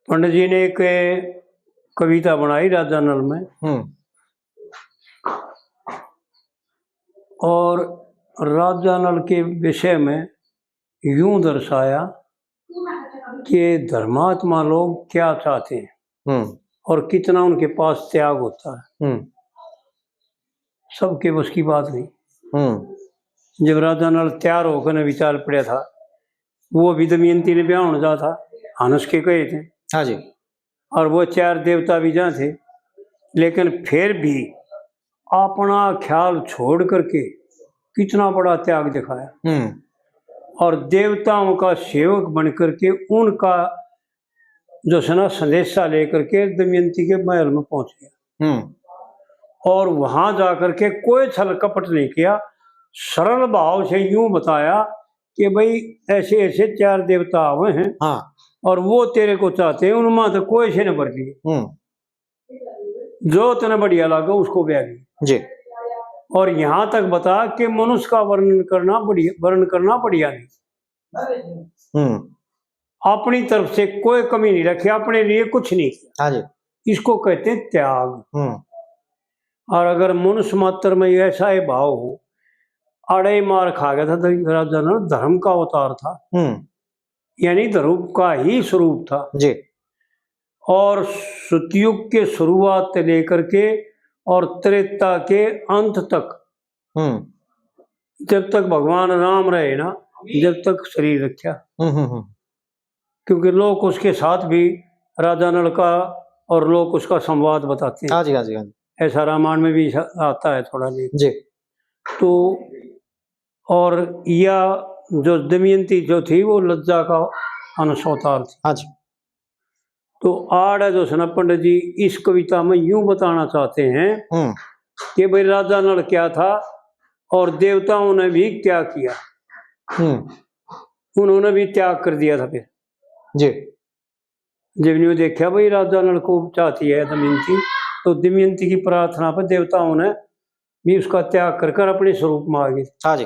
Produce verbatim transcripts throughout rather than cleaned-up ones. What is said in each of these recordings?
पंडित जी ने एक कविता बनाई राजा नल में, हम्म। और राजा नल के विषय में यूं दर्शाया कि धर्मात्मा लोग क्या चाहते हैं, हम्म। और कितना उनके पास त्याग होता है। हम्म। सबके बस की बात नहीं। हम्म। जब राजा नल तैयार होकर नवी चाल पड़ा था, वो अभी दमयंती ने ब्याह होने जा था, हंस के कहे थे। हाँ जी। और वो चार देवता भी जहाँ थे, लेकिन फिर भी अपना ख्याल छोड़ करके कितना बड़ा त्याग दिखाया। हम्म। और देवताओं का सेवक बन करके उनका जो है ना संदेशा लेकर के दमयंती के महल में पहुंच गया। हम्म। और वहां जाकर के कोई छल कपट नहीं किया, सरल भाव से यूं बताया कि भाई ऐसे ऐसे चार देवता आवे हैं, हाँ। और वो तेरे को चाहते हैं, उनमें तो कोई से न बर लिए। हम्म। जो तने बढ़िया लगे उसको ब्याह लिए। जी। और यहाँ तक बता कि मनुष्य का वर्णन करना बढ़िया, वर्ण करना बढ़िया नहीं। हम्म। अपनी तरफ से कोई कमी नहीं रखी, अपने लिए कुछ नहीं किया। हाँ जी। इसको कहते हैं त्याग। हम्म। और अगर मनुष्य मात्र में ऐसा ही भाव हो, अड़े मार खा गया था, तो राजा नल धर्म का अवतार था, हम्म। यानी धर्म का ही स्वरूप था। जी। और सतयुग के शुरुआत से लेकर के और त्रेता के अंत तक, हम्म। जब तक भगवान राम रहे ना, जब तक शरीर रखा। हम्म, हम्म, हम्म। क्योंकि लोक उसके साथ भी राजा नल का और लोक उसका संवाद बताते हैं। हाँ जी, हाँ जी, हाँ जी। ऐसा रामायण में भी ऐसा आता है थोड़ा जी। जी। तो और या जो दमयंती जो थी, वो लज्जा का अंश अवतार थी। हाँ जी। तो आड़ है जो है ना पंडित जी इस कविता में यूं बताना चाहते हैं, हम्म। कि भाई राजा नल क्या था और देवताओं ने भी क्या किया। हम्म। उन्होंने भी त्याग कर दिया था फिर। जी। जब न्यू देखा भाई राजा नल को चाहती है दमयंती, तो दमयंती की प्रार्थना पर देवताओं ने भी उसका त्याग कर कर अपने स्वरूप में आ गए। हाँ जी।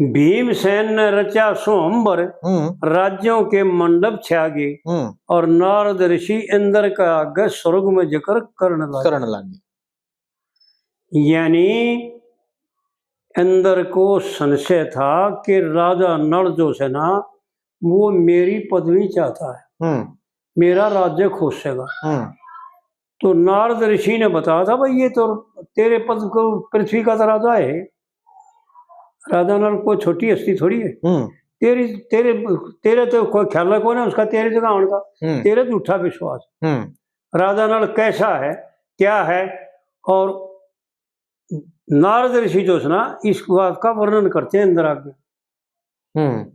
भीमसेन ने रचा स्वयंवर, हम्म। राज्यों के मंडप छा गए, हम्म। और नारद ऋषि इंद्र का आगे स्वर्ग में जकर करण लगे। करण लगे। यानी इंद्र को संशय था कि राजा नल जो है ना, वो मेरी पदवी चाहता है, हम्म। मेरा राज्य खोसेगा। हम्म। तो नारद ऋषि ने बताया था, भाई ये तो तेरे पद को, पृथ्वी का तो राजा है, राजा नल कोई छोटी हस्ती थोड़ी है। हम्म। तेरी, तेरे, तेरे तो कोई ख्याल को ना उसका, तेरे जगह आने का, हम्म। तेरे झूठा विश्वास। हम्म। राजा नल कैसा है, क्या है, और नारद ऋषि जो है ना इस बात का वर्णन करते हैं इंद्र आगे। हम्म।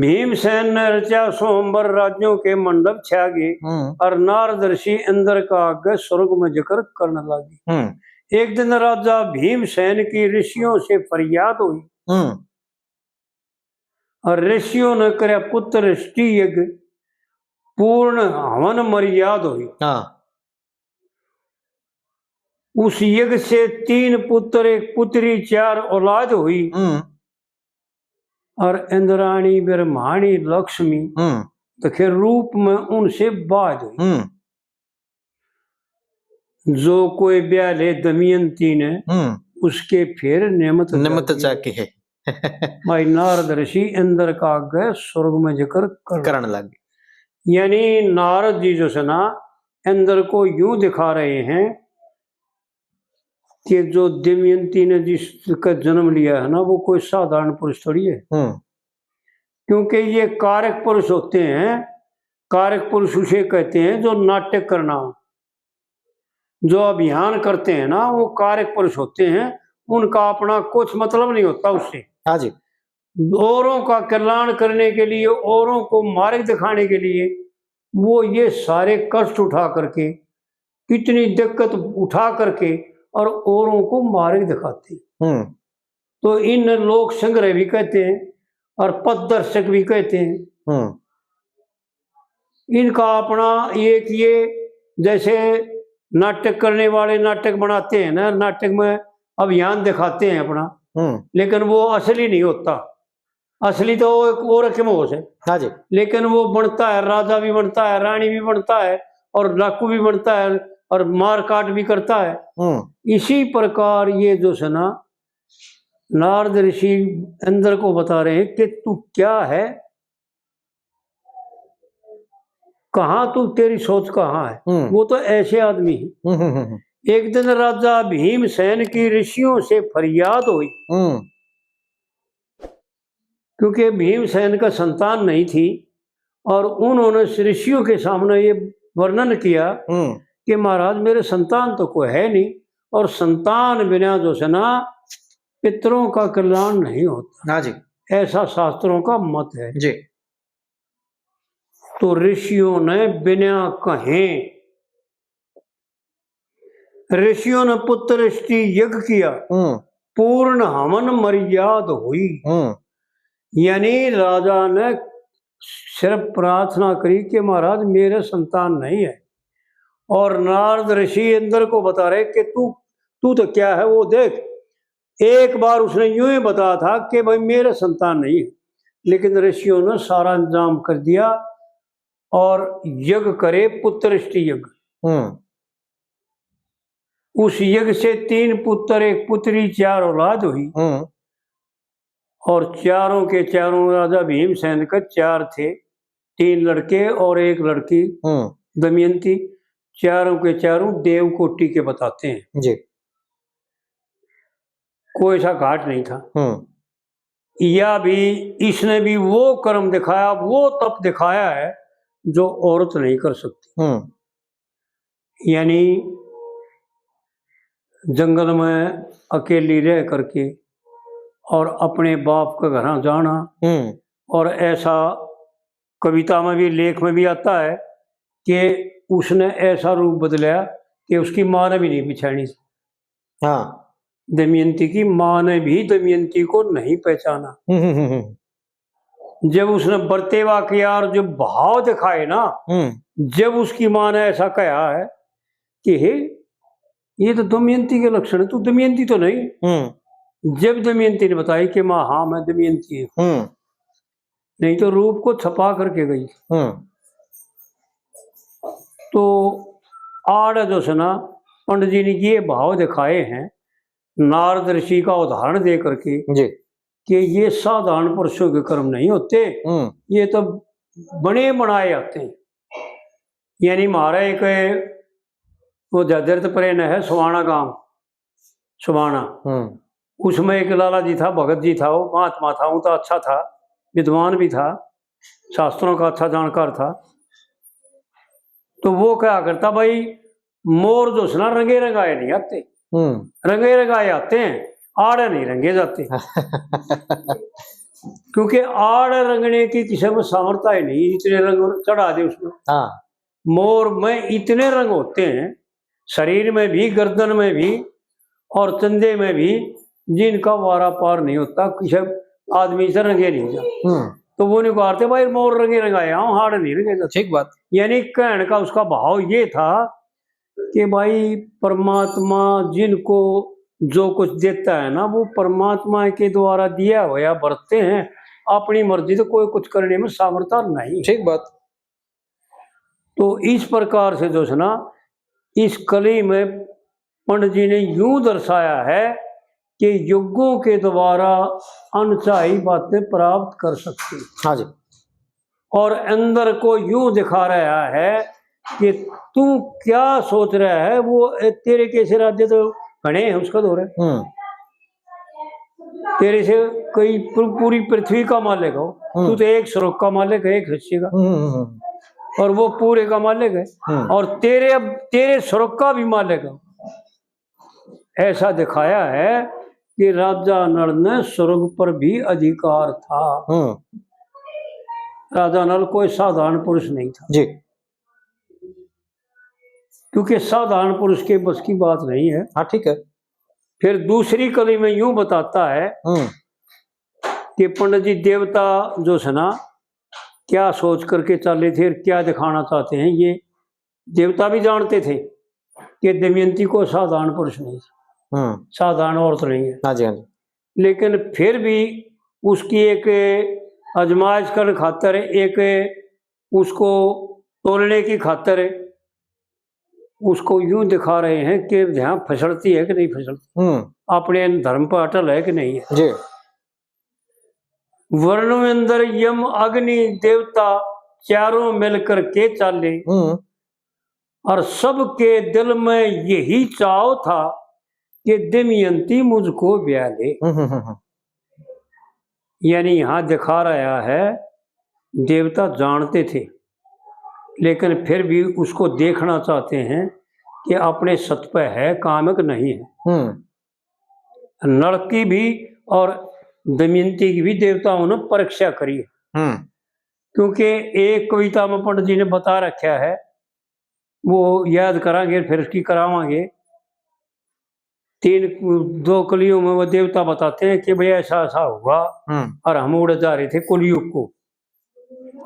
भीमसेन ने रचा स्वयंवर, राज्यों के मंडप छा गए, हम्म। और नारद ऋषि इंद्र का आगे स्वर्ग में जकर करण लागे। हम्म। एक दिन राजा भीमसेन की ऋषियों से फरियाद हुई। हम्म। और ऋषियों ने करया पुत्र ऋषि यज्ञ, पूर्ण हवन मर्याद हुई। हाँ। उस यज्ञ से तीन पुत्र, एक पुत्री, चार औलाद हुई। हम्म। और इंद्राणी, ब्रह्माणी, लक्ष्मी हम्म। तो खैर रूप में उनसे बाज हुई। हम्म। जो कोई ब्याह ले दमयंती ने, हम्म। उसके फिर निमित्त निमित्त जाके। जाके है। भाई नारद ऋषि इंद्र का आगे स्वर्ग में जकर करण करण लगे। यानी नारद जी जो है ना, इंद्र को यूं दिखा रहे हैं कि जो दमयंती ने जिसका जन्म लिया है ना, वो कोई साधारण पुरुष थोड़ी है। हम्म। क्योंकि ये कारक पुरुष होते हैं। कारक पुरुष उसे कहते हैं जो नाटक करना हो, जो अभियान करते हैं ना, वो कारक पुरुष होते हैं, उनका अपना कुछ मतलब नहीं होता उससे। हाँ जी। औरों का कल्याण करने के लिए, औरों को मार्ग दिखाने के लिए वो ये सारे कष्ट उठा करके, इतनी दिक्कत उठा करके और औरों को मार्ग दिखाते हैं। हम्म। तो इन लोक संग्रह भी कहते हैं और पथदर्शक भी कहते हैं। हम्म। इनका अपना एक ये जैसे नाटक करने वाले नाटक बनाते हैं ना, नाटक में अभियान दिखाते हैं अपना, हम्म। लेकिन वो असली नहीं होता। असली तो वो एक और रकम हो से। हाँ जी। लेकिन वो बनता है, राजा भी बनता है, रानी भी बनता है, और डाकू भी बनता है, और मारकाट भी करता है। हम्म। इसी प्रकार ये जो है ना, नारद ऋषि इंद्र को बता रहे हैं कि तू क्या है, कहाँ तू, तेरी सोच कहाँ है? हम्म। वो तो ऐसे आदमी है। हम्म, हम्म, हम्म, हम्म। एक दिन राजा भीमसेन की ऋषियों से फरियाद हुई, हम्म। क्योंकि भीमसेन का संतान नहीं थी, और उन्होंने ऋषियों के सामने ये वर्णन किया हम्म। कि महाराज, मेरे संतान तो कोई है नहीं, और संतान बिना जो है ना, पितरों का कल्याण नहीं होता। हाँ जी। ऐसा शास्त्रों का मत है। जी। तो ऋषियों ने बिना कहे, ऋषियों ने पुत्रष्टि यज्ञ किया, हम्म। पूर्ण हवन मर्याद हुई। हम्म। यानी राजा ने सिर्फ प्रार्थना करी कि महाराज, मेरे संतान नहीं है। और नारद ऋषि इंद्र को बता रहे कि तू, तू तो क्या है, वो देख। एक बार उसने यूं ही बताया था कि भाई, मेरे संतान नहीं है, लेकिन ऋषियों ने सारा इंतजाम कर दिया और यज्ञ करे, पुत्रष्टि यज्ञ। हम्म। उस यज्ञ से तीन पुत्र, एक पुत्री, चार औलाद हुई। हम्म। और चारों के चारों, राजा भीमसेन के चार थे, तीन लड़के और एक लड़की हम्म। दमयंती, चारों के चारों देवकोटि के बताते हैं। जी। कोई सा घाट नहीं था। हम्म। या भी, इसने भी वो कर्म दिखाया, वो तप दिखाया है जो औरत नहीं कर सकती। हम्म। यानी जंगल में अकेली रह करके और अपने बाप के घरां जाना, हम्म। और ऐसा कविता में भी, लेख में भी आता है कि उसने ऐसा रूप बदला कि उसकी माँ ने भी नहीं पहचानी। हाँ। दमयंती की माँ ने भी दमयंती को नहीं पहचाना। हम्म, हम्म, हम्म, हम्म। जब उसने बरतेवा किया और जो भाव दिखाए ना, हम्म। जब उसकी माँ ने ऐसा कहा है कि हे, ये तो दमयंती के लक्षण है, तू दमयंती तो नहीं। हम्म। जब दमयंती ने बताई कि माँ, हाँ, मैं दमयंती हूँ, हम्म। नहीं तो रूप को छपा करके गई। हम्म। तो आड़ जो है ना, पंडित जी ने ये भाव दिखाए हैं, नारद ऋषि का उदाहरण दे करके, जी। कि ये साधारण पुरुषों के कर्म नहीं होते, हम्म। ये तो बने बनाए आते हैं। यानी म्हारा एक वो जजरत परे न है, सुहाना गांव, सुहाना। हम्म। उसमें एक लाला जी था, भगत जी था, वो महात्मा था, वो तो अच्छा था, विद्वान भी था, शास्त्रों का अच्छा जानकार था। तो वो क्या करता भाई, मोर जो है ना, रंगे रंगाए नहीं आते, हम्म। रंगे रंगाए आते हैं, आड़े नहीं रंगे जाते। क्योंकि आड़ रंगने की किसी में सामर्थ्य ही नहीं, इतने रंग चढ़ा दे उसमें। हाँ। मोर में इतने रंग होते हैं, शरीर में भी, गर्दन में भी और चंदे में भी, जिनका वारा पार नहीं होता, किसी आदमी से रंगे नहीं जा। हम्म। तो वो नहीं कहते भाई, मोर रंगे रंगाए, हम हाड़ नहीं रंगे जाते। ठीक बात। यानी कहने का उसका भाव ये था कि भाई, परमात्मा जिनको जो कुछ देता है ना, वो परमात्मा के द्वारा दिया हुआ बरतते हैं, अपनी मर्जी से कोई कुछ करने में सामर्थ्य नहीं। ठीक बात। तो इस प्रकार से जो है ना, इस कली में पंडित जी ने यूं दर्शाया है कि युगों के द्वारा अनचाही बातें प्राप्त कर सकते हैं। हाँ जी। और अंदर को यूं दिखा रहा है कि तू क्या सोच रहा है, वो, ए, तेरे कैसे राज्य तो घणे हैं उसका दौर है। हम्म। तेरे से कोई पू-, पूरी पृथ्वी का मालिक हो, हम्म। तू तो एक स्वर्ग का मालिक है, एक हिस्से का, हम्म, हम्म, हम्म। और वो पूरे का मालिक है, हम्म। और तेरे, अब तेरे स्वर्ग का भी मालिक है। ऐसा दिखाया है कि राजा नल ने स्वर्ग पर भी अधिकार था। हम्म। राजा नल कोई साधारण पुरुष नहीं था। जी। क्योंकि साधारण पुरुष के बस की बात नहीं है। हाँ, ठीक है। फिर दूसरी कली में यूं बताता है हम्म। कि पंडित जी, देवता जो है ना, क्या सोच करके चले थे और क्या दिखाना चाहते हैं, ये देवता भी जानते थे कि दमयंती को साधारण पुरुष नहीं, हम्म। साधारण औरत नहीं है। हाँ जी, हाँ जी। लेकिन फिर भी उसकी एक आजमाइश करने खातर, एक उसको तोलने की खातर उसको यूं दिखा रहे हैं कि यहाँ फिसलती है कि नहीं फिसलती, हम्म। अपने धर्म पर अटल है कि नहीं है। जी। वरुण इंद्र यम अग्नि देवता चारों मिलकर के चाले, हम्म। और सबके दिल में यही चाव था कि दमयंती मुझको ब्याह ले। हम्म, हम्म, हम्म। यानी यहाँ दिखा रहा है, देवता जानते थे, लेकिन फिर भी उसको देखना चाहते हैं कि अपने सत पे है काम कि नहीं है। हम्म। नल की भी और दमयंती की भी देवताओं ने परीक्षा करी। हम्म। क्योंकि एक कविता में पंडित जी ने बता रखा है, वो याद करांगे, फिर उसकी करावांगे। तीन, दो कलियों में वो देवता बताते हैं कि भाई, ऐसा ऐसा हुआ, हम्म। और हम उड़े जा रहे थे कलयुग को।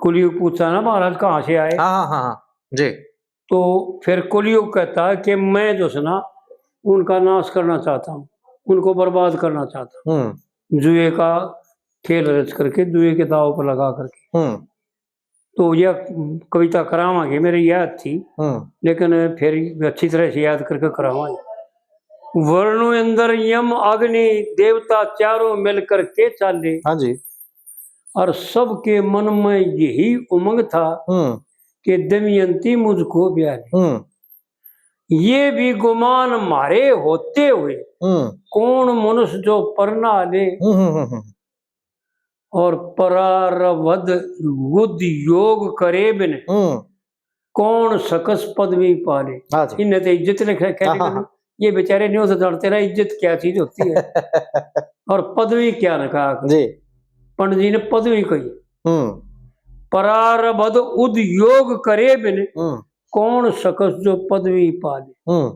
कलयुग पूछा ना महाराज, कहाँ से आए? हाँ, हाँ, हाँ, हाँ। जी। तो फिर कलयुग कहता है कि मैं जो है ना, उनका नाश करना चाहता हूँ, उनको बर्बाद करना चाहता हूँ। हम्म। जुए का खेल रच करके, जुए के दाव पर लगा करके। हम्म। तो यह कविता करावांगे, मेरी याद थी, हम्म। लेकिन फिर अच्छी तरह से याद करके करावांगे। वरुण इंद्र यम अग्नि देवता चारों मिलकर के चाले। हाँ जी। और सबके मन में यही उमंग था हम्म। कि दमयंती मुझको ब्याह ले। हम्म। ये भी गुमान मारे होते हुए हम्म। कौन मनुष्य जो परना ले। हम्म, हम्म, हम्म, हम्म। और परारब्ध गुद योग करे बिन हम्म। कौन सकस पदवी पाले। हाँ जी। इन्हें तो इज्जत लिखे, हाँ, हाँ, हाँ। ये बेचारे नहीं तो जानते ना इज्जत क्या चीज होती है। और पदवी क्या न कहा। जी। पंडित जी ने पदवी कही। हम्म। परारब्ध उद योग करे बिन हम्म। कौन सकस जो पदवी पाले। हम्म।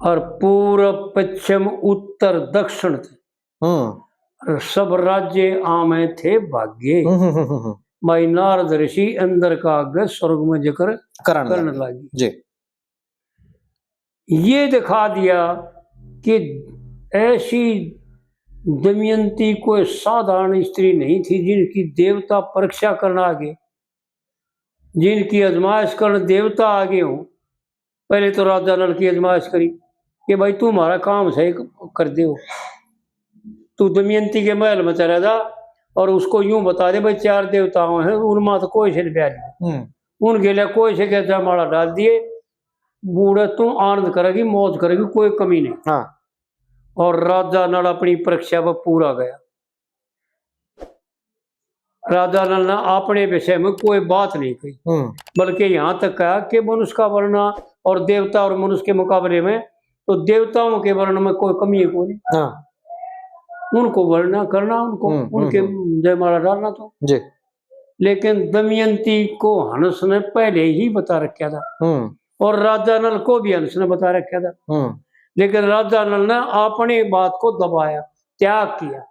और पूर्व पश्चिम उत्तर दक्षिण थे। हम्म। और सब राज्य आमे थे भाग्य। हम्म, हम्म, हम्म, हम्म। भाई नारद ऋषि इंद्र का आगे स्वर्ग में जिक्र करण करने लगे। लगे। जी। ये दिखा दिया कि ऐसी दमयंती कोई साधारण स्त्री नहीं थी, जिनकी देवता परीक्षा करने आ गए, जिनकी आजमाइश करने देवता आ गए हों। पहले तो राजा नल की आजमाइश करी कि भाई, तू हमारा काम सही कर दे हो, तू दमयंती के महल में चला जा और उसको यूं बता दे, भाई, चार देवताओं हैं, उनमें तो कोई से नहीं ब्याह लिया। हम्म। उनके लिए कोई से क्या जयमाला डाल दिए, बूढ़े तू आनंद करेगी, मौज करेगी, कोई कमी नहीं। हाँ। और राजा नल अपनी परीक्षा पर पूरा गया। राजा नल ने अपने विषय में कोई बात नहीं कही, हम्म। बल्कि यहाँ तक कहा कि मनुष्य का वर्ण और देवता और मनुष्य के मुकाबले में तो देवताओं के वर्ण में कोई कमी है कोई नहीं। हाँ। उनको वर्ण करना, उनको, हम्म, हम्म, उनके हम्म। जयमाला डालना तो। जी। लेकिन दमयंती को हंस ने पहले ही बता रखा था हम्म। और राजा नल को भी हंस ने बता रखा था। हम्म। लेकिन राजा नल ने अपनी बात को दबाया, त्याग किया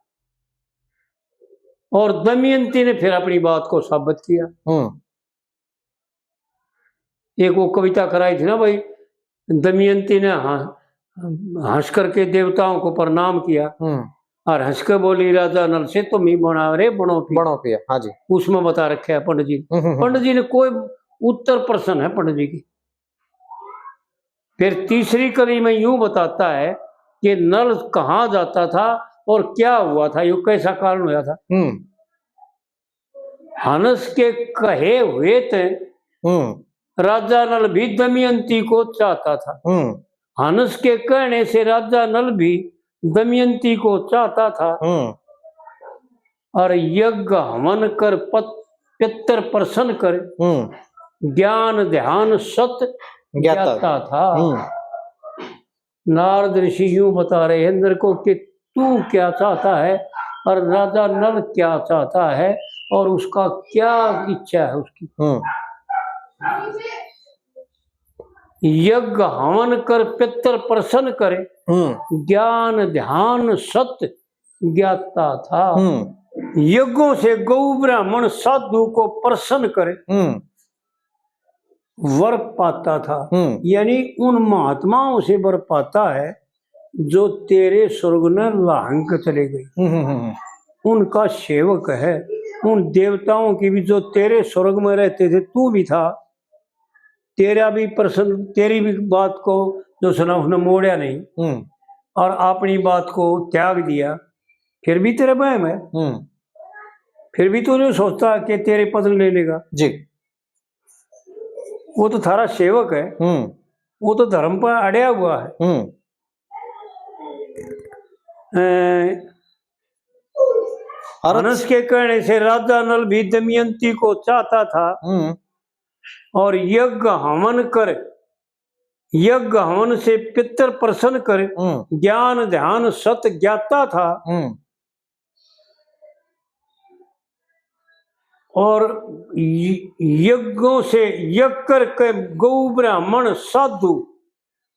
और दमयंती ने फिर अपनी बात को साबित किया। हम्म। एक वो कविता कराई थी ना भाई, दमयंती ने हं-, हंस करके देवताओं को प्रणाम किया हम्म। और हंस के बोली राजा नल से, "तुम ही बना रे बनो पिया।" बनो पिया, हाँ जी। उसमें बता रखे है पंडित जी। हम्म, हम्म, हम्म। पंडित जी ने कोई उत्तर प्रश्न है पंडित जी की। फिर तीसरी कली में यूं बताता है कि नल कहाँ जाता था और क्या हुआ था, यो कैसा कारण होया था। हम्म। हंस के कहे हुए थे, हम्म। राजा नल भी दमयंती को चाहता था। हम्म। हंस के कहने से राजा नल भी दमयंती को चाहता था। हम्म। और यज्ञ हवन कर पत-, पितर प्रसन्न कर, हम्म। ज्ञान ध्यान सत ज्ञाता। ज्ञाता था। हम्म। नारद ऋषि यूं बता रहे हैं इंद्र को कि तू क्या चाहता है और राजा नल क्या चाहता है और उसका क्या इच्छा है उसकी। हम्म। यज्ञ हवन कर पितर प्रसन्न करे, हम्म। ज्ञान ध्यान सत ज्ञाता था। हम्म। यज्ञों से गौ ब्राह्मण साधु को प्रसन्न करे, हम्म। वर पाता था। हम्म। यानी उन महात्माओं से वर पाता है जो तेरे स्वर्ग न लांघ के चले गए, हम्म, हम्म, हम्म। उनका सेवक है। उन देवताओं की भी, जो तेरे स्वर्ग में रहते थे, तू भी था, तेरा भी प्रश्न, तेरी भी बात को जो सुना, उसने मोड़ा नहीं हम्म। और अपनी बात को त्याग दिया, फिर भी तेरा वहम है। हम्म। फिर भी तू नहीं सोचता कि तेरे पद ले लेगा। जी। वो तो थारा सेवक है, हम्म। वो तो धर्म पर अड़या हुआ है। हम्म। अ, हरस हरस के कहने से राजा नल भी दमयंती को चाहता था हम्म। और यज्ञ हवन कर, यज्ञ हवन से पितर प्रसन्न कर, हम्म। ज्ञान ध्यान सत ज्ञाता था। हम्म। और य-, यज्ञों से, यज्ञ करके गौ ब्राह्मण साधु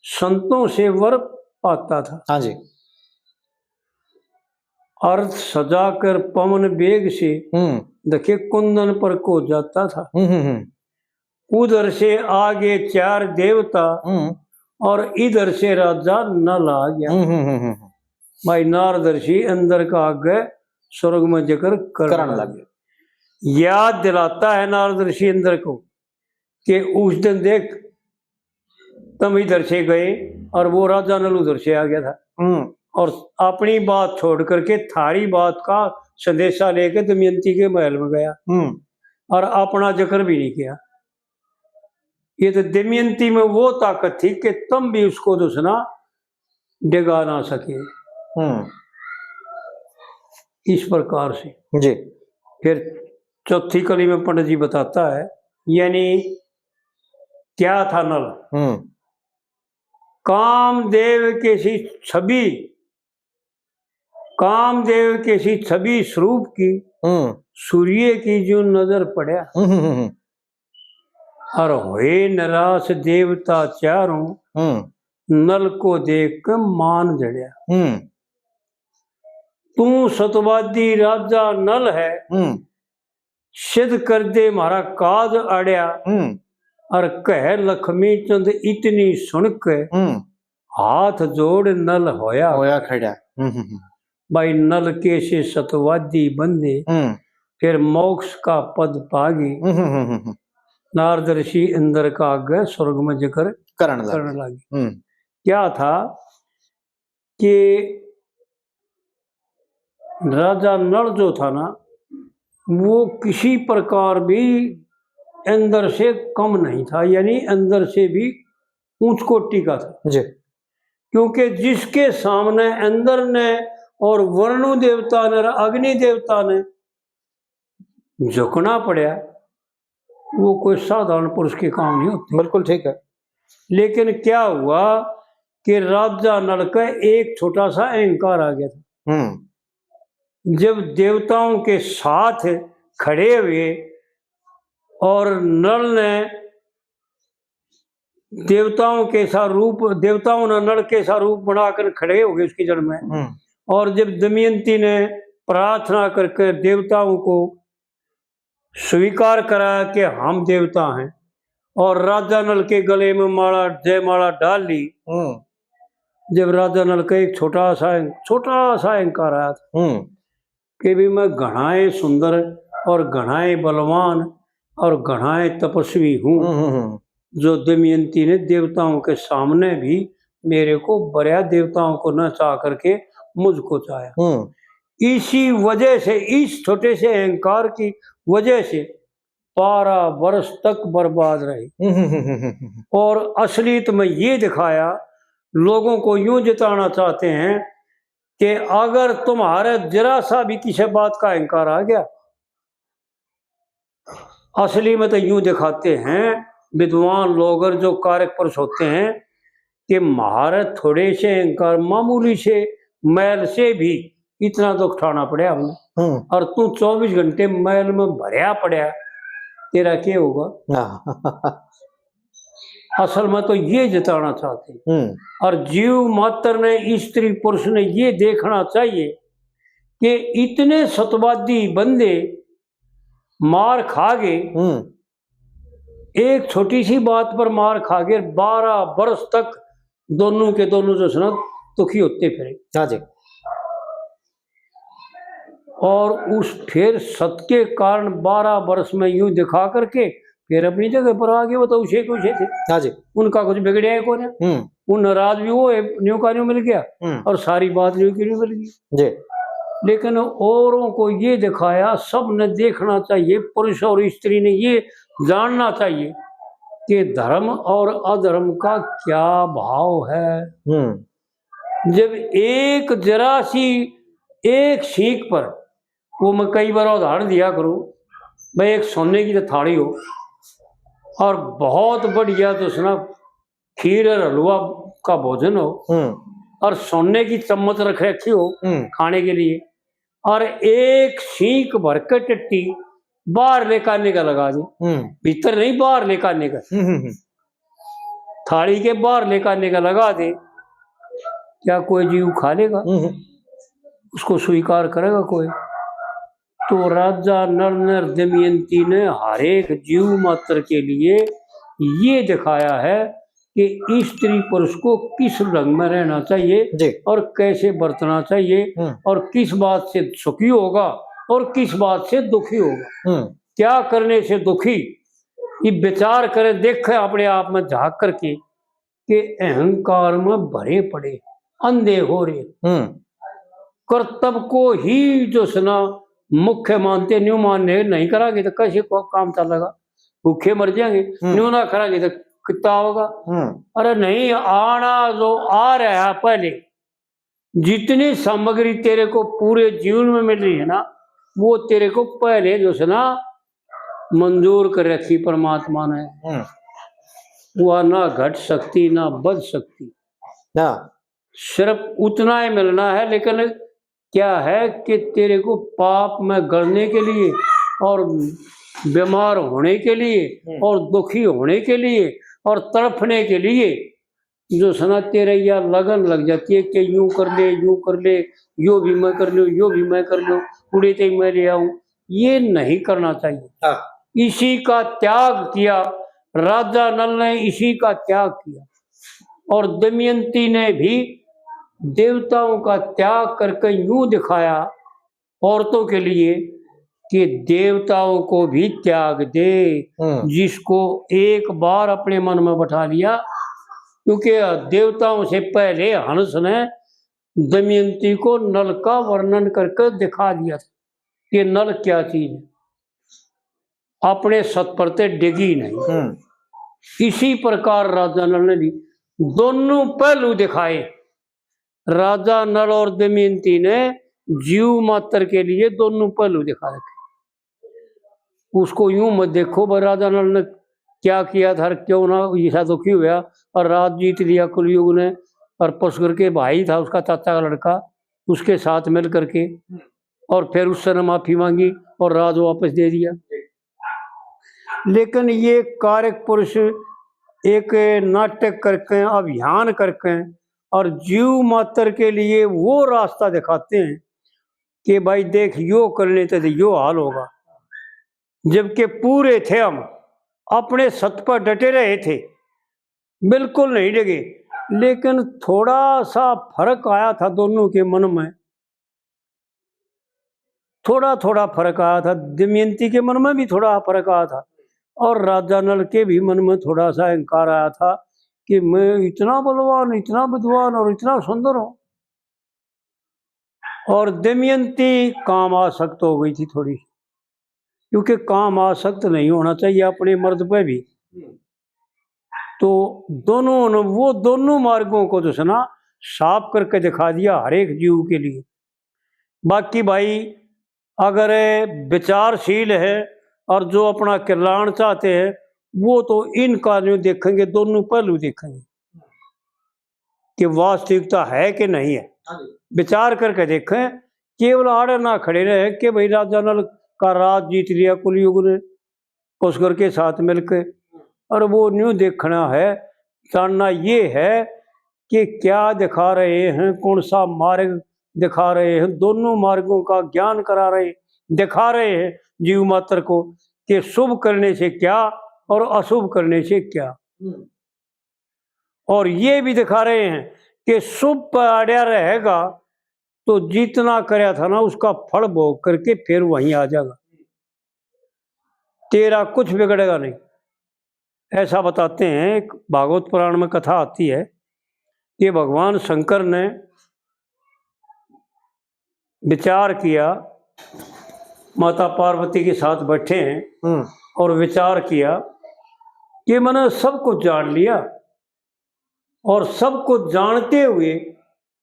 संतों से वर पाता था। हाँ जी। अर्थ सजाकर पवन वेग से हम्म। देखे कुंदन पर को जाता था। हम्म, हम्म, हम्म। उधर से आगे चार देवता हम्म। और इधर से राजा नल आ गया। हम्म, हम्म, हम्म, हम्म। भाई नारद ऋषि इंद्र का आगे स्वर्ग में जिक्र करने करण लग लगे। गया। याद दिलाता है नारद ऋषि इंद्र को कि उस दिन देख, तुम इधर से गए और वो राजा नल उधर से आ गया था। हम्म। और अपनी बात छोड़ करके थारी बात का संदेशा लेके दमयंती के महल में गया हम्म। और अपना जिक्र भी नहीं किया। ये तो दमयंती में वो ताकत थी कि तुम भी उसको जो है ना, डिगा ना सके। हम्म। इस प्रकार से। जी। फिर चौथी कली में पंडित जी बताता है, यानी क्या था नल? हम्म। कामदेव के सी छवि, कामदेव के सी छवि स्वरूप की हम्म। सूर्य की जो नजर पड़ा। हम्म, हम्म, हम्म। और होए निराश देवता चारों, हम्म। नल को देख के मान जड़या। हम्म। तू सतवादी राजा नल है, हम्म। सिद्ध कर दे म्हारा काज आड़या। हम्म। और कह लक्ष्मी चंद इतनी सुन के, हम्म। हाथ जोड़ नल होया होया खड़ा। हम्म, हम्म, हम्म। भाई नल के से सतवादी बंदे, हम्म। फिर मोक्ष का पद पागे। हम्म, हम्म, हम्म, हम्म। नारद ऋषि इंद्र का आगे स्वर्ग में जिक्र करण लगे। करण लगे। हम्म। क्या था कि राजा नल जो था ना, वो किसी प्रकार भी इंद्र से कम नहीं था, यानी इंद्र से भी ऊंच कोटि का था। जी। क्योंकि जिसके सामने इंद्र ने और वरुण देवता ने और अग्नि देवता ने झुकना पड़ा, वो कोई साधारण पुरुष के काम नहीं होते। बिल्कुल ठीक है। लेकिन क्या हुआ कि राजा नल का एक छोटा सा अहंकार आ गया था। हम्म। जब देवताओं के साथ खड़े हुए और नल ने देवताओं के सा रूप, देवताओं ने नल के सा रूप बनाकर खड़े हो गए उसकी जड़ में। हम्म। और जब दमयंती ने प्रार्थना करके देवताओं को स्वीकार करा कि हम देवता हैं, और राजा नल के गले में माला, जयमाला डाल ली। हम्म। जब राजा नल का एक छोटा सा, छोटा सा अहंकार आया था हम्म। कि भी मैं घणाए सुंदर और घणाए बलवान और घणाए तपस्वी हूँ, हम्म, हम्म, हम्म। जो दमयंती ने देवताओं के सामने भी मेरे को बरया, देवताओं को न चाह करके मुझको चाहा। हम्म। इसी वजह से, इस छोटे से अहंकार की वजह से बारह वर्ष तक बर्बाद रहे। हम्म, हम्म, हम्म, हम्म, हम्म। और असलियत में ये दिखाया, लोगों को यूं जिताना चाहते हैं कि अगर तुम्हारे जरा सा भी किसी बात का अहंकार आ गया, असली में तो यूं दिखाते हैं विद्वान लोग और जो कारक पुरुष होते हैं कि म्हारे थोड़े से अहंकार, मामूली से मैल से भी इतना दुख उठाना पड़ा हमने। हम्म। और तू चौबीस घंटे मैल में भरया पड़ा, तेरा क्या होगा? हाँ। असल में तो ये जताना चाहते हैं। हम्म। और जीव मात्र ने, स्त्री पुरुष ने ये देखना चाहिए कि इतने सतवादी बंदे मार खा गए, हम्म। एक छोटी सी बात पर मार खा गए, बारह वर्ष तक दोनों के दोनों जो है ना, दुखी होते फिरे। हाँ जी। और उस फिर सत के कारण बारह वर्ष में यूं दिखा करके फिर अपनी जगह पर आ गए। वो तो उसे के उसे थे। हाँ जी। उनका कुछ बिगड़या ही कोन्या। हम्म। उन नाराज भी वो न्यू का न्यू मिल गया हम्म। और सारी बात न्यू की न्यू मिल गई। जी। लेकिन औरों को ये दिखाया, सब ने देखना चाहिए, पुरुष और स्त्री ने ये जानना चाहिए कि धर्म और अधर्म का क्या भाव है। हम्म। जब एक जरा सी, एक सीख पर, वो मैं कई बार उदाहरण दिया करूं, भाई, एक सोने की तो थाली हो और बहुत बढ़िया, तो सुना, खीर और हलवा का भोजन हो हम्म। और सोने की चम्मच रख रखी हो हम्म। खाने के लिए, और एक सीख भर के टट्टी बाहर लेकाने का लगा दे, हम्म। भीतर नहीं, बाहर लेकाने का, हम्म, हम्म, हम्म। थाली के बाहर लेकाने का लगा दे, क्या कोई जीव खा लेगा? हम्म, हम्म। उसको स्वीकार करेगा कोई? तो राजा नल ने, दमयंती ने हर एक जीव मात्र के लिए ये दिखाया है कि स्त्री पुरुष को किस ढंग में रहना चाहिए जी। और कैसे बरतना चाहिए हम्म। और किस बात से सुखी होगा और किस बात से दुखी होगा। हम्म। क्या करने से दुखी, ये विचार करें, देखें अपने आप में झांक करके कि अहंकार में भरे पड़े, अंधे हो रहे, हम्म। कर्तव्य को ही जो सना मुख्य मानते, न्यू मानने नहीं करांगे तो कैसे को काम चलेगा? भूखे मर जाएंगे। हम्म। न्यू ना करांगे तो कितना होगा? हम्म। अरे नहीं, आना जो आ रहा है पहले, जितनी सामग्री तेरे को पूरे जीवन में मिल रही है ना, वो तेरे को पहले जो है ना मंजूर कर रखी परमात्मा ने। हम्म। वह ना घट सकती, ना बच सकती। हाँ। सिर्फ उतना ही मिलना है, लेकिन क्या है कि तेरे को पाप में गलने के लिए और बीमार होने के लिए हम्म। और दुखी होने के लिए और तड़फने के लिए जो सना तेरे या लगन लग जाती है कि यूं कर ले, यूं कर ले, यो भी मैं कर लूं, यो भी मैं कर लूं, उड़े ते मैं ले आऊं, ये नहीं करना चाहिए। हाँ। इसी का त्याग किया, राजा नल ने इसी का त्याग किया। और दमयंती ने भी देवताओं का त्याग करके यूं दिखाया औरतों के लिए कि देवताओं को भी त्याग दे, हम्म। जिसको एक बार अपने मन में बैठा लिया, क्योंकि देवताओं से पहले हंस ने दमयंती को नल का वर्णन करके दिखा दिया था कि नल क्या चीज है, अपने सत पर ते डिगी नहीं। हम्म। इसी प्रकार राजा नल ने भी दोनों पहलू दिखाए। राजा नल और दमयंती ने जीव मात्र के लिए दोनों पहलू दिखा रखे। उसको यूं मत देखो भाई, राजा नल ने क्या किया था, क्यों ना ऐसा दुखी हुआ और राज जीत लिया कलयुग ने, और पुष्कर के भाई था उसका चाचा का लड़का, उसके साथ मिल करके, और फिर उससे ने माफी मांगी और राज वापस दे दिया। लेकिन ये कारक पुरुष एक नाटक करके, अभियान करके और जीव मात्र के लिए वो रास्ता दिखाते हैं कि भाई देख, यो कर लेते तो यो हाल होगा, जबकि पूरे थे हम, अपने सत पर डटे रहे थे, बिल्कुल नहीं डगे। लेकिन थोड़ा सा फर्क आया था दोनों के मन में, थोड़ा थोड़ा फर्क आया था। दमयंती के मन में भी थोड़ा फर्क आया था और राजा नल के भी मन में थोड़ा सा अहंकार आया था कि मैं इतना बलवान, इतना विद्वान और इतना सुंदर हूं। और दमयंती काम आसक्त हो गई थी थोड़ी, क्योंकि काम आसक्त नहीं होना चाहिए अपने मर्द पे भी। तो दोनों ने वो दोनों मार्गों को जो है ना साफ करके दिखा दिया हर एक जीव के लिए। बाकी भाई अगर विचारशील है और जो अपना कल्याण चाहते हैं, वो तो इनका जो देखेंगे, दोनों पहलू देखेंगे कि वास्तविकता है कि नहीं है। हाँ जी। विचार करके देखें, केवल आड़े ना खड़े रहे कि भाई राजा नल का राज जीत लिया कलयुग ने पुष्कर के साथ मिलके, और वो न्यू देखना है, जानना ये है कि क्या दिखा रहे हैं, कौन सा मार्ग दिखा रहे हैं, दोनों मार्गों का ज्ञान करा रहे, दिखा रहे हैं जीव मात्र को कि शुभ करने से क्या और अशुभ करने से क्या। हम्म। और ये भी दिखा रहे हैं कि शुभ पे अड़या रहेगा तो जितना करया था ना उसका फल भोग करके फिर वहीं आ जाएगा, तेरा कुछ बिगड़ेगा नहीं। ऐसा बताते हैं, एक भागवत पुराण में कथा आती है कि भगवान शंकर ने विचार किया, माता पार्वती के साथ बैठे हैं हम्म। और विचार किया कि मैंने सब कुछ जान लिया, और सब कुछ जानते हुए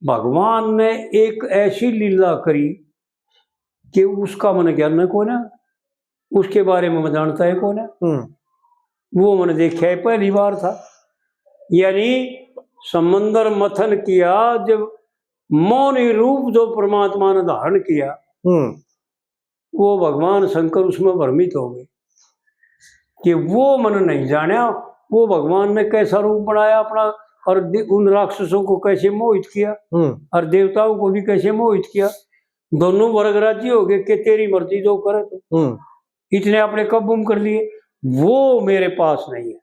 भगवान ने एक ऐसी लीला करी कि उसका मैंने ज्ञान है कोन्या, उसके बारे में मैं जानता है कोन्या। हम्म। वो मैंने देखा है, पहली बार था। यानी समंदर मथन किया, जब मौनी रूप जो परमात्मा ने धारण किया, हम्म। वो भगवान शंकर उसमें भ्रमित हो गए कि वो मैंने नहीं जाना, वो भगवान ने कैसा रूप बनाया अपना, और दे-, उन राक्षसों को कैसे मोहित किया हम्म। और देवताओं को भी कैसे मोहित किया। दोनों वर्ग राजी हो गए कि तेरी मर्जी जो करे तो। हम्म। इतने अपने काबू में कर लिए, वो मेरे पास नहीं है।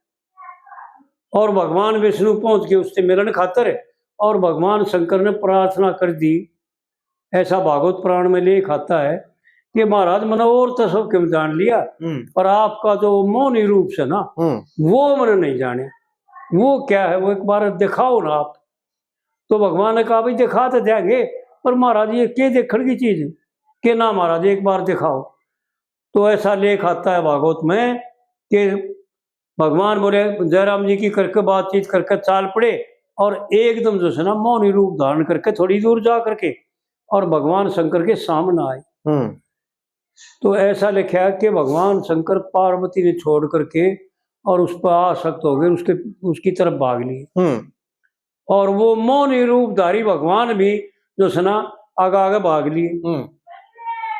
और भगवान विष्णु पहुंच के उससे मिलन खातर, और भगवान शंकर ने प्रार्थना कर दी। ऐसा भागवत पुराण में लेख आता है कि महाराज, मैंने और तो सब क्यों जान लिया, हम्म। पर आपका जो मोहनी रूप से ना, हम्म। वो मैंने नहीं जाने। वो क्या है, वो एक बार दिखाओ ना आप। तो भगवान ने कहा, भाई, दिखा तो देंगे, पर महाराज, ये के देखण की चीज के ना, महाराज, एक बार दिखाओ। तो ऐसा लेख आता है भागवत में कि भगवान बोले, जयराम जी की करके बातचीत करके चाल पड़े और एकदम जो है ना, मोहनी रूप धारण करके थोड़ी दूर जा करके और भगवान शंकर के सामने आए। हम्म। तो ऐसा लिखा है कि भगवान शंकर पार्वती ने छोड़ करके और उस पर आसक्त हो गए, उसके, उसकी तरफ भाग लिए। हम्म। और वो मोहनी रूपधारी भगवान भी जो है ना, आगे आगे भाग लिए। हम्म।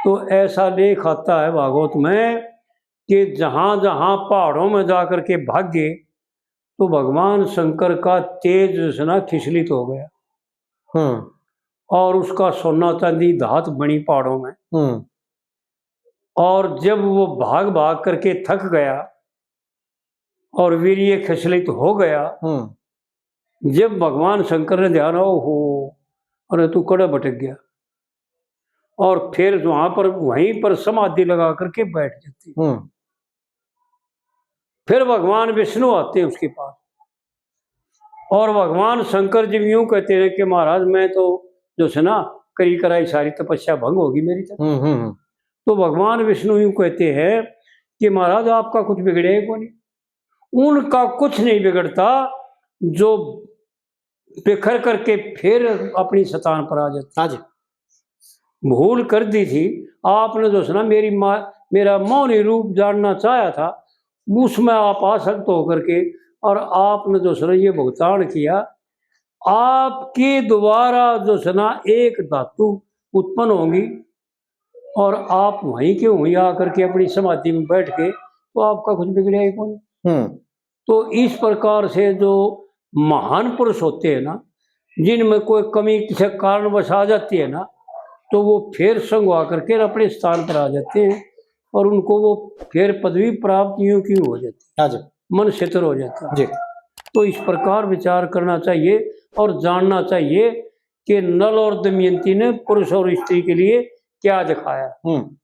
तो ऐसा लेख आता है भागवत में कि जहां जहां पहाड़ों में जाकर के भागे, तो भगवान शंकर का तेज जो है ना, खिसलित हो गया। हम्म। और उसका सोना चांदी धात बनी पहाड़ों में। हम्म। और जब वो भाग भाग करके थक गया और वीर्य खिसलित हो गया, हम्म। जब भगवान शंकर ने ध्यान, ओहो, अरे, तू कड़े भटक गया, और फिर वहां पर, वहीं पर समाधि लगा करके बैठ जाते। हम्म। फिर भगवान विष्णु आते हैं उसके पास, और भगवान शंकर जी यूं कहते हैं कि महाराज, मैं तो जो है ना, करी कराई सारी तपस्या भंग होगी मेरी तो। हम्म, हम्म, हम्म। तो भगवान विष्णु यूं कहते हैं कि महाराज, आपका कुछ बिगड़े को नहीं। उनका कुछ नहीं बिगड़ता, जो बिखर करके फिर अपनी स्थान पर आ जाते। हाँ जी। भूल कर दी थी आपने, जो है ना, मेरी माँ, मेरा मोहनी रूप जानना चाहा था, उसमें आप आसक्त होकर के, और आपने जो है ना, ये भुगतान किया। आपके द्वारा जो है ना, एक धातु उत्पन्न होंगी और आप वहीं के वहीं आकर के अपनी समाधि में बैठ गए, तो आपका कुछ बिगड़ा ही कौन। हम्म। तो इस प्रकार से जो महान पुरुष होते हैं ना, जिनमें कोई कमी किसी कारणवश आ जाती है ना, तो वो फिर संगवा करके अपने स्थान पर आ जाते हैं और उनको वो फिर पदवी प्राप्त यूं की हो जाती है। हाँ जी। मन शिथिल हो जाता है। जी। तो इस प्रकार विचार करना चाहिए और जानना चाहिए कि नल और दमयंती ने पुरुष और स्त्री के लिए क्या दिखाया। हम्म।